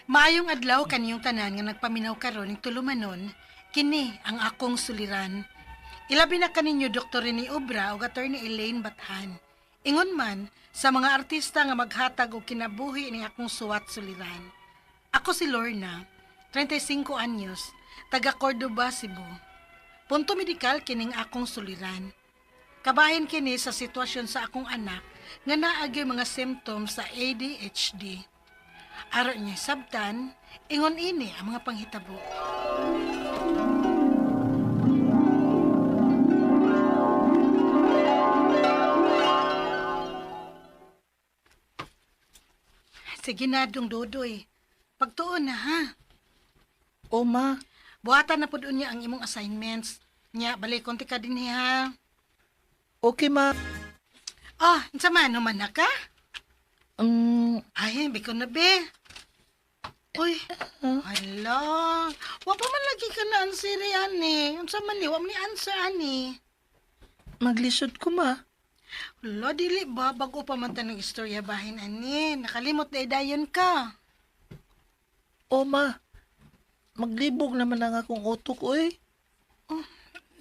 Maayong adlaw kaniyong tanan nga nagpaminaw karon ning tulumanon, kini ang akong suliran. Ilabi na kaninyo Dr. Rene Obra ug Attorney Elaine Bathan. Ingon man sa mga artista nga maghatag og kinabuhi ning akong suwat suliran. Ako si Lorna, 35 anyos, taga Cordoba, Cebu. Punto medikal kining akong suliran. Kabahin kini sa sitwasyon sa akong anak nga naagay mga symptoms sa ADHD. Aron niya sabtan, ingon ini ang mga panghitabo. Sige na, Dong Dodoy. Pagtuon na, ha? O ma, Buhatan na pud unya ang imong assignments. Nya, balik konti ka din ha. Okay ma. Ah, unsa man, human na ka? Ay, biko na be. Uy, hala. Wa pa man lagi ka na answer ani. Unsa man ni, wa man ni answer ani. Maglisod ko ma. Hala, dili ba? Bago pa man tanong istorya bahin ani. Nakalimot na idayon ka. O ma, maglibog naman ang akong utok oy.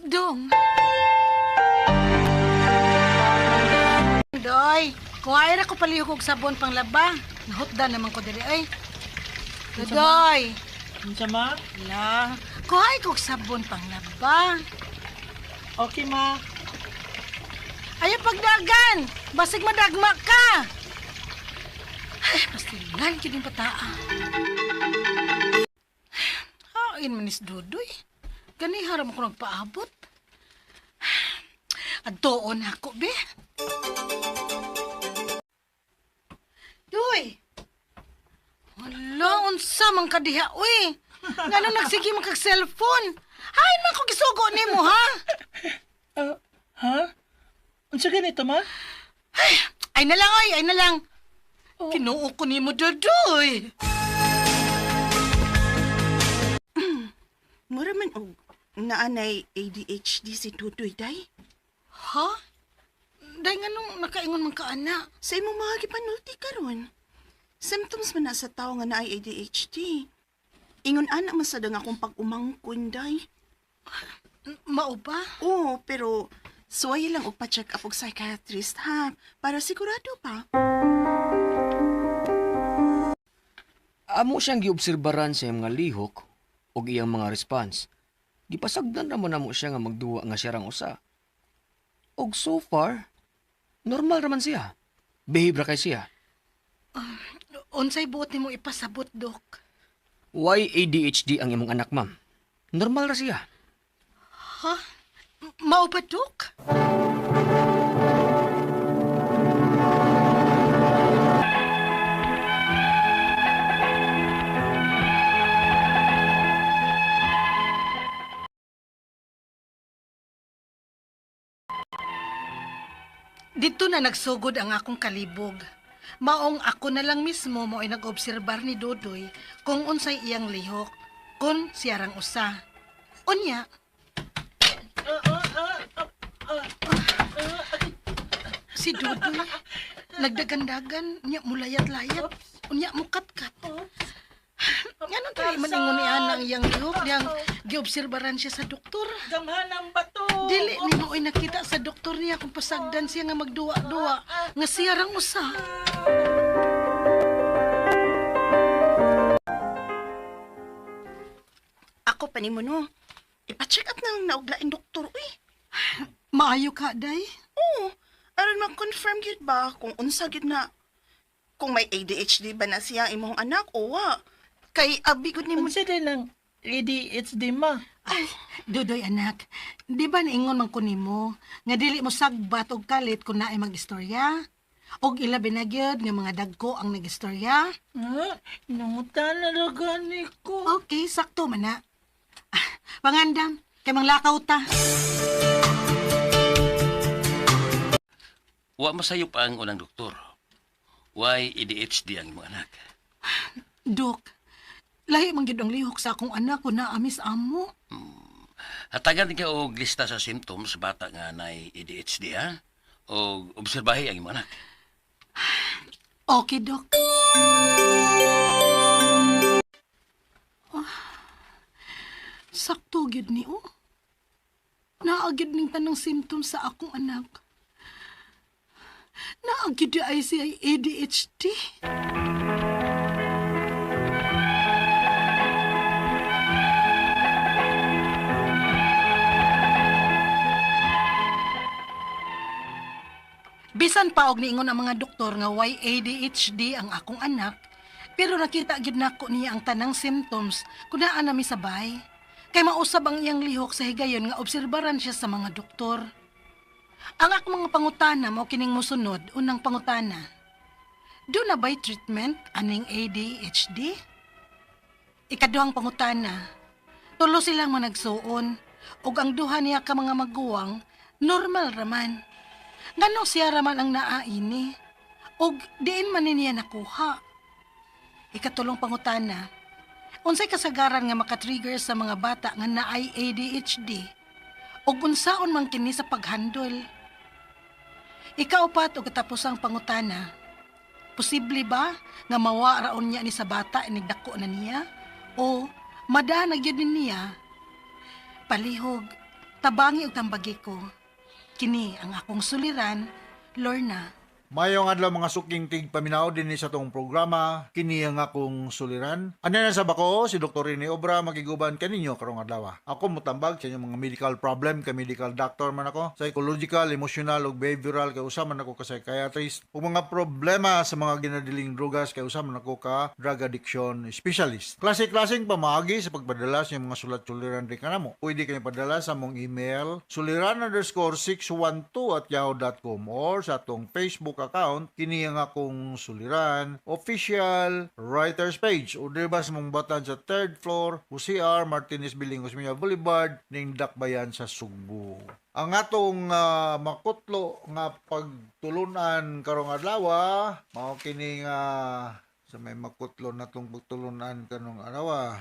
Dong. Doy, kuhain ako palihog og sabon pang laba. Nahutda naman ko diri ay. Doy. Unsa ma? Hala, kuhain ko og sabon pang laba. Okay ma. Ayaw pagdagan! Basig madagma ka! Ay, pastilan, yun yung bataa. Hain manis Dudoy. Gani haram ko nagpaabot. Adtoon ako, be. Duy! Hala, unsa man ka diha, uy! Ngano nagsige man kag cellphone? Hain man ko gisugo nimo, ha? Ha? Unsa ganito ma? Ay na lang, oy, ay na lang. Oh. Kinuo ko nimo, Dudoy. Mura man og naanay ADHD si Dudoy day. Ha? Dahil nga nung nakaingon man ka, ana. Sa imong mga gipanulti karon. Symptoms man na sa tawo nga naay ADHD. Ingon ana man sad ang akong pag-umangkon day. Mao ba? Oo, pero suway lang og pa-check up og psychiatrist ha, para sigurado pa. Amo siyang giobserbaran sa iyang mga lihok ug iyang mga response. Gipasagdan ra man namo siya nga magduwa nga siya rang usa. Og so far, normal ra man siya. Behave ra kay siya. Unsay buot nimo ipasabot, Dok? Why ADHD ang imong anak, ma'am? Normal ra siya. Ha? Mao ba, Dok? Dito na nagsugod ang akong kalibog. Maong ako na lang mismo mo ay nag-obserbar ni Dudoy kung unsay iyang lihok, kung siyarang usa. Unya, si Dudoy, nagdagandagan, unya mulayat-layat, unya mukat-kat. Nganong dili man ingon ni Ana ang iyang lihok, diyang giobserbaran siya sa doktor. Gamhan ang bato. Dili ni mo ay nakita sa doktor niya kung pasagdan siya nga magduwa-duwa, nga siya rang usa. Ako pa nimo no. Ipa-check up na lang na og laing doktor uy. Maayo ka, day. Oo, aron ma-confirm gyud ba kung unsa gyud na kung may ADHD ba na siya imong anak o wa. Kay abi gud nimo. Unsa din ang ADHD ma? Ay, Dudoy anak, di ba niingon man ko nimo nga dili mo sagbat og kalit kung naay mag-istorya? Og ilabi na gyud nga mga dagko ang nag-istorya? Ha? Nangutan na ra gani ko. Okay, sakto man na. Ah, pangandam, kay manglakaw ta. Wa masayop ang unang doktor. Why ADHD ang imong anak? Dok, lahi man gyud ang lihok sa akong anak kung naamis amo. Hatagan ka og lista sa symptoms sa bata nga nay ADHD ha? O obserbahi ang imong anak. Okay, Dok. Sakto gyud ni oh. Naa gyud ning tanang symptoms sa akong anak. Naa gyud diay siya ADHD. Bisan pa og niingon ang mga doktor nga why ADHD ang akong anak, pero nakita gyud nako niya ang tanang symptoms kun naa nami sa bay. Kay mausab ang iyang lihok sa higayon nga obserbaran siya sa mga doktor. Ang akong mga pangutana mao kining mosunod, unang pangutana. Duna ba'y treatment aning ADHD? Ikaduhang pangutana. Tulo silang managsuon ug ang duha niya ka mga maguwang normal raman. Nganong siya raman ang naa ini? Ug diin man ni niya nakuha? Ikatulong pangutana. Unsay kasagaran nga makatrigger sa mga bata nga naay ADHD? Ug unsaon man kini sa paghandle? Ikaupat og katapusang pangutana. Posible ba nga mawa raon niya ni sa bata inig dako na niya? O mada na gyud ni niya? Palihog, tabangi og tambagi ko. Kini ang akong suliran, Lorna. Mayong adlaw mga suking tig paminaw dinhi sa tong programa kini ang akong suliran. Ano na sa bako si Dr. Rene Obra makiguban kaninyo karong adlaw. Ako motambag sa inyong mga medical problem kay medical doctor man ako, psychological, emotional ug behavioral kay usa man ako ka psychiatrist. Ug mga problema sa mga ginadiling drugas kay usa man ako ka drug addiction specialist. Klase-klaseng pamaagi sa pagpadala sa inyong mga sulat suliran rin kanamo. Pwede kayo padala sa among email suliran_612@yahoo.com or sa atong Facebook account kini ang akong suliran official writers page o diba sa mong batan sa third floor Jose R. Martinez Building, Osmeña Boulevard ning Dakbayan sa Sugbo. Ang atong makutlo nga pagtulunan karong adlaw mao kini nga sa may makutlo natong pagtulunan karong adlaw.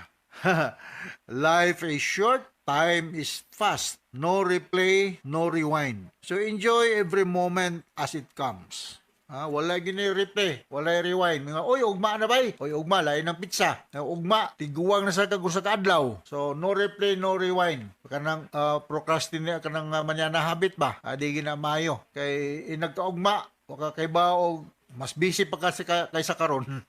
Life is short, time is fast. No replay, no rewind. So enjoy every moment as it comes. Wala gini replay, wala rewind. Mga, oy, ugma na bay. Oy, ugma, lain ng pizza. Ugma, tiguang na sa kag usa ka adlaw. So no replay, no rewind. Kanang procrastinate, kanang manyana habit ba? Di gina maayo. Kay inagkaugma, waka kay ba og mas busy pa kasi kaysa karon.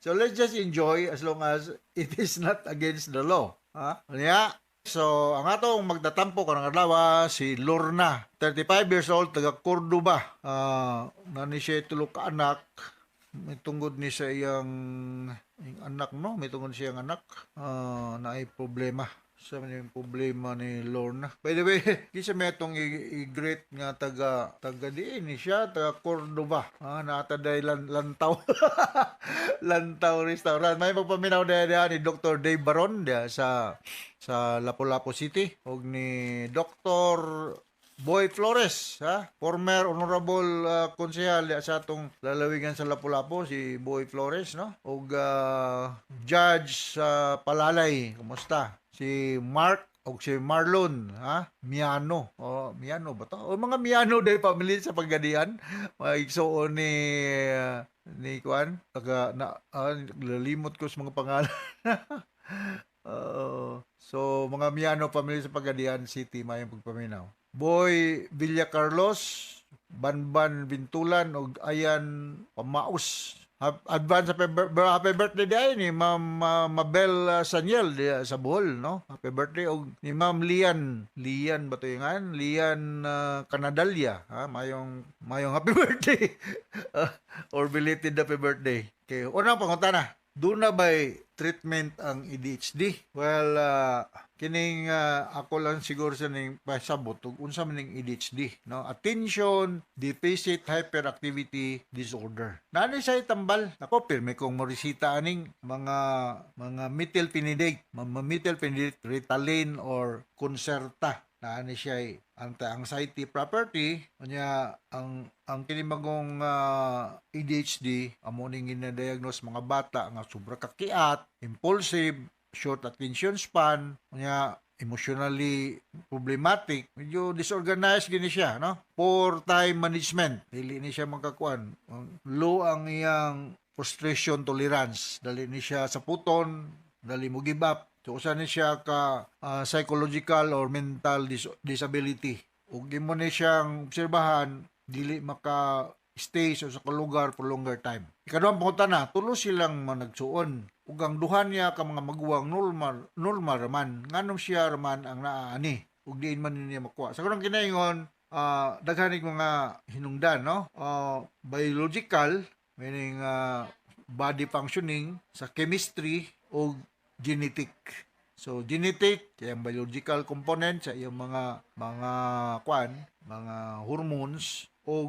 So let's just enjoy as long as it is not against the law. Ha? Niya? So ang atong magtatampo karong adlaw si Lorna, 35 years old, taga Cordoba. Nani siya tulo ka anak. May tungod ni sa iyang anak, no? May tungod siya iyang anak. Naay problema. Sa man yung problema ni Lorna. By the way, di siya may itong i-greet nga taga diin ni siya, taga Cordoba. Naata day Lantaw. Lantaw Restaurant. May pagpaminaw diha ni Dr. Dave Baron diha sa Lapu-Lapu City og ni Dr. Boy Flores, ha? Former honorable konsehal sa atong lalawigan sa Lapu-Lapu, si Boy Flores, no? Og judge sa Palalay, kumusta? Si Mark og si Marlon, ha? Miano. O, Miano ba to? O mga Miano dahil family sa Pagadian. Mga igsuon ni Kwan, taga na lalimot ko sa mga pangalan. So mga Miano family sa Pagadian City, mayong pagpaminaw. Boy Villa Carlos, Banban Bintulan og Ayan Pamaus. Advance happy birthday diay ni Ma'am Mabel Saniel diya sa Bohol, no? Happy birthday og ni Ma'am Lian, Lian ba to yung Lian Canadalia, ha? Mayong happy birthday. Or belated happy birthday. Okay, unang pangutana. Duna ba'y treatment ang ADHD? Well, kining ako lang siguro sa ning pasabot ug unsa man ning ADHD, no? Attention Deficit Hyperactivity Disorder. Naani siya tambal. Nako, pirmi kong moresita aning mga methylphenidate, mga methylphenidate, Ritalin or Concerta. Naani siya anti-anxiety property. Unya ang kini magong ADHD amo ning gina-diagnose mga bata nga sobra kakiat, impulsive, short attention span, unya emotionally problematic, medyo disorganized gini siya, no? Poor time management, dili ni siya makakuan. Low ang iyang frustration tolerance. Dali ni siya saputon, dali mo give up. So usa ni siya ka psychological or mental disability. Ug imo ni siyang obserbahan, dili maka stay sa usa ka lugar for longer time. Ikaduhang pangutana, tulo silang mga nagsuon. Ug ang duha niya ka mga maguwang normal, normal raman. Nganong siya raman ang naa ani ug diin man niya makuha? Sa kanang kinaingon, daghan ning mga hinungdan, no? Biological, meaning body functioning, sa chemistry o genetic. So genetic, kaya ang biological component sa iyang mga kwan, mga hormones o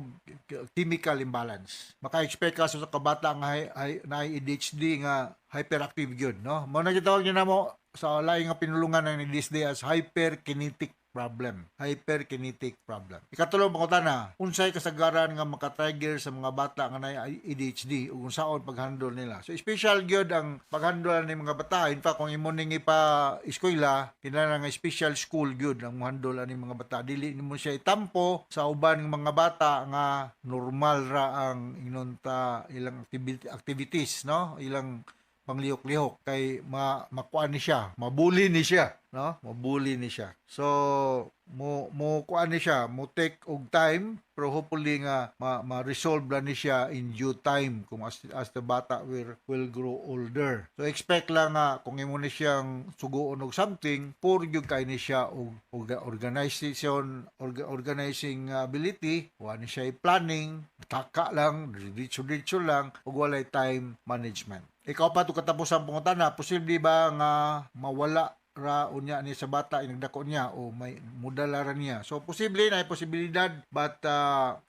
chemical imbalance. Maka-expect ka sa kabata nga na ADHD nga hyperactive gyud, no? Mao na gitawag niya namo sa laing nga pinulungan ng ADHD as hyperkinetic problem. Hyperkinetic problem. Ikatulong pangutana, unsay kasagaran nga maka-trigger sa mga bata nga naay ADHD ug unsaon pag-handle nila? So special gyud ang pag-handle ni mga bata. In fact, kung imo ning ipa eskwela, kinahanglan nga special school gyud ang mo-handle ani mga bata. Dili nimo siya itampo sa uban ng mga bata nga normal ra ang ingnon ta ilang activities, no? Ilang panglihok-lihok kay makuan ni siya, mabuli ni siya, no? Mabuli ni siya. So mo mo kuan ni siya, mo take og time, pero hopefully nga ma-resolve ra ni siya in due time kung as the bata will grow older. So expect lang nga kung imo ni siyang suguon og something, poor gyud kay ni siya og organization organizing ability, wa ni siya planning, taka lang, diretso-diretso lang ug walay time management. Ikaw pa to katapos ang pangutana, posible ba nga mawala ra unya ni sa bata inagdako niya o may mudala ra niya? So posible na posibilidad, but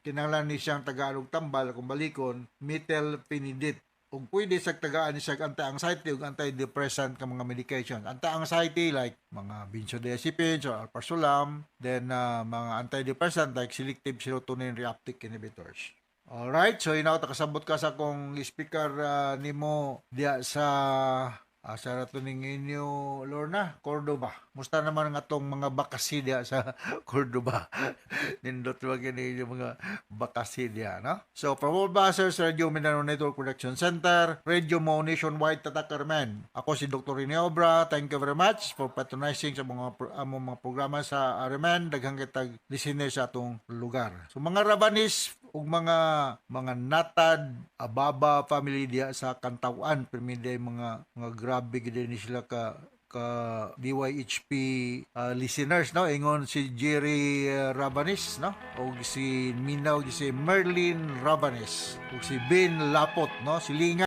kinahanglan ni siyang tagaan og tambal kung balikon methylphenidate ug pwede sa tagaan ni siya anti-anxiety ug antidepressant ka mga medication. Anti-anxiety like mga benzodiazepines or alprazolam, then mga antidepressant like selective serotonin reuptake inhibitors. Alright, so inaw ta kasabot ka sa akong speaker nimo diya sa asa ra to ning inyo, Lorna, Cordoba. Musta naman ang atong mga bakasi diya sa Cordoba? Nindot ba gini yung mga bakasi diya, no? So, from all Basers, Radio Mindanao Network Production Center, Radio Mo Nationwide, Tatak Carmen. Ako si Dr. Rene Obra. Thank you very much for patronizing sa mga among mga programa sa RMN. Daghang kitag listener sa atong lugar. So, mga Rabanis ug mga Natad Ababa family diya sa Kantawan, permi mga grabe gid ni sila ka DYHP listeners, no? Ingon si Jerry Rabanis, no, og si Minaw, si Merlin Rabanis ug si Ben Lapot, no, si Linga.